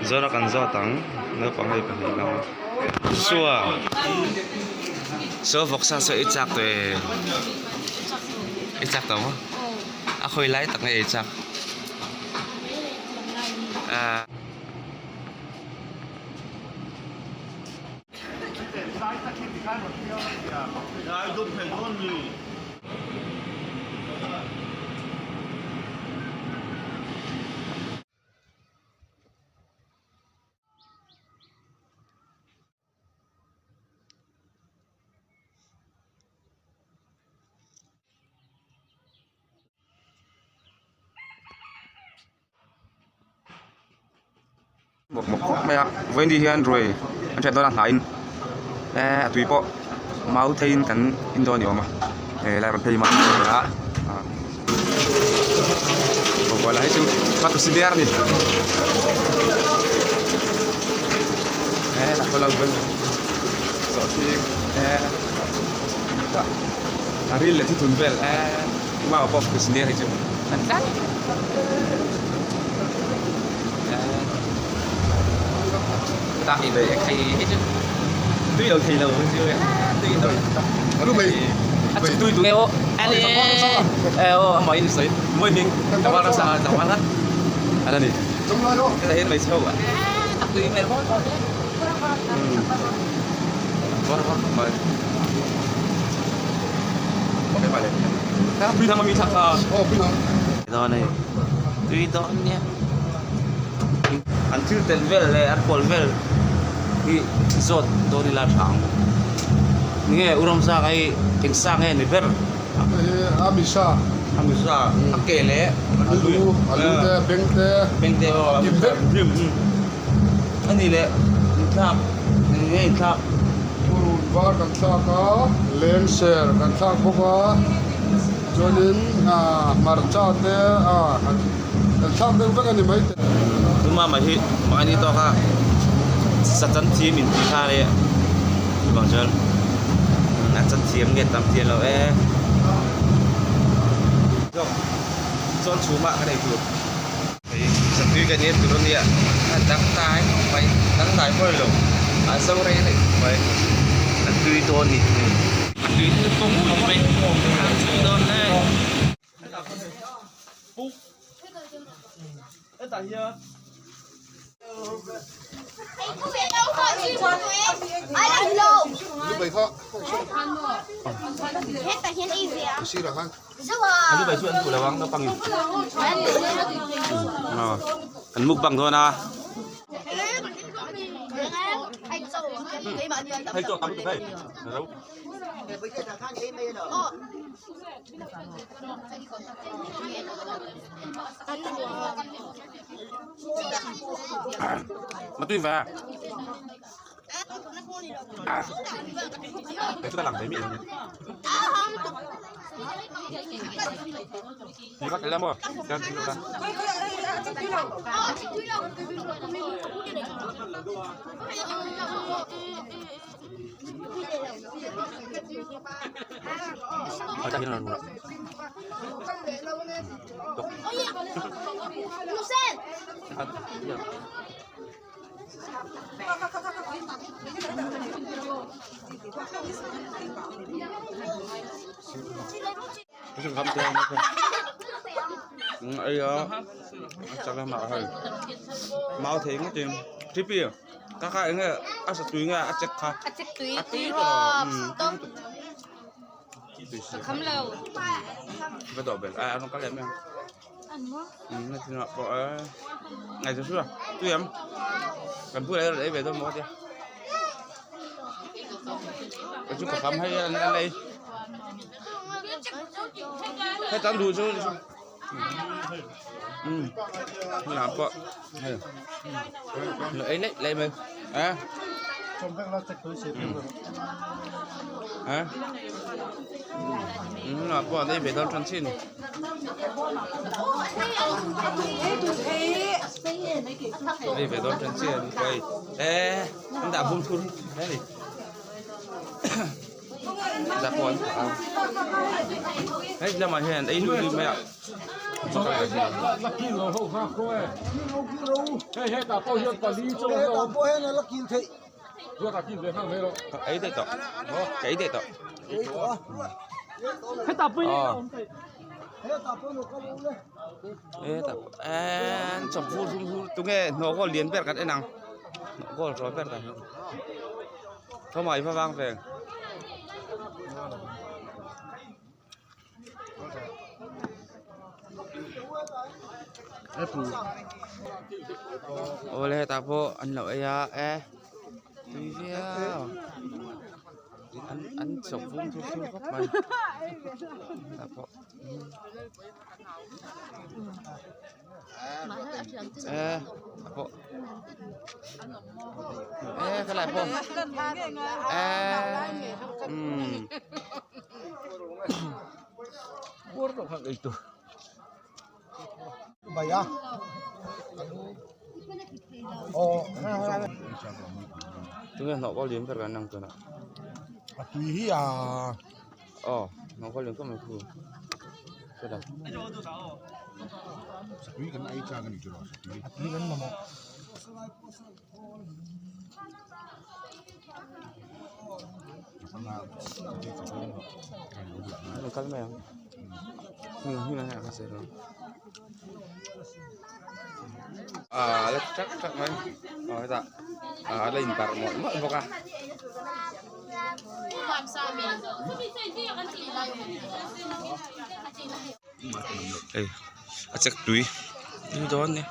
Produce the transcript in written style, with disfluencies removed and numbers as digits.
Zawhna kan zawt ang naupang hei pahnih lang a sua saw vawksa saw i chak tawh em i chak tawh maw a khawi lai tak nge i chak ah. Mawk mawk khawp mai a vawiin hian ruai an hriat dawn a hnaiin eee a tui pawh mau theiin kan in dawn a ni awm a he lai rawn phei mai a ni a hei chu sibiar a ni a ril leh thithun vel eee mau pawh sibiar hi chu an tlat. Tui dawn nia an thil telh vel leh an pawl vel hi zawt dawn ila tha ang nge u Ramsanga hi eng sa nge ni ber a misa a misa a ke leh a lu a lu te beng te beng te aw a kim vek a ni leh inthlak eng nge inthlak purun var kan thlak a lengser kan thlak bawk a. Chuanin hmarcha te kan thlak deuh vek a ni mai. Tuma mai hi mahni tawka satan thiam in tih kha leh chuvang chuan a chan thiam nge tam thiam lo e. Zawk chuan chhumah ka nei tur. Hei satui kan en tur ania a dang dai khawp mai dang dai pawh a ni lo a zo rei a ni khawp mai a tui dawn ni a tui lutuk khawp mai a tui dawn hle. An mukbang dawn a. Hei chaw tam lutuk hei. Ro. Ma tui ve. Để chúng ta làm thấy miệng Đi bắt cái lem rồi. Xem chúng ta. Ở đây là đủ. Ei a chak lamah hei mau thei ngawt in tipi ka kha eng nge a sa tui nge a chek kha A chek tui a tui tui rawp tawh tawp ka kham lo va dawh belh a a rawn kal em em Ngày thứ xưa tôi em cần bữa đây lấy về tôi mua đi cái chú khám hay ăn ăn đây hay tán đủ chứ ừ làm vợ lấy lấy lấy mình à à ừ là vợ đây về đâu chân xin Đây về dawn tan chiah a ni hei e an dah bum thur hle a ni dah pawh an phah a hei lamah hian an ei luih luih mai a. Ka ei daih tawh ka ei daih tawh aw e chawp vur vur vur tunge hnawh kawl lian ber kan en ang hnawh kawl hrawl ber kan thawmah i va vang ve. Awle hetah pawh an lo ei a e tui viau an an chawp vum thur thur khawp mai hetah pawh e tah pawh e helai pawh e umm. Tunge hnawh pawh lian ber kan ang tunah a tui hi a aw hnawh pawh lian khawp mai khu chutah satui kan ei chak a ni tiraw satui a tui kan mamawh. An kal mai ang hmun hmun ah hian a zir ang ah la ti tak tak mai aw hetah ah la in barh mawlh mawlh bawk a. Hei a chek tui tui dawn a ni.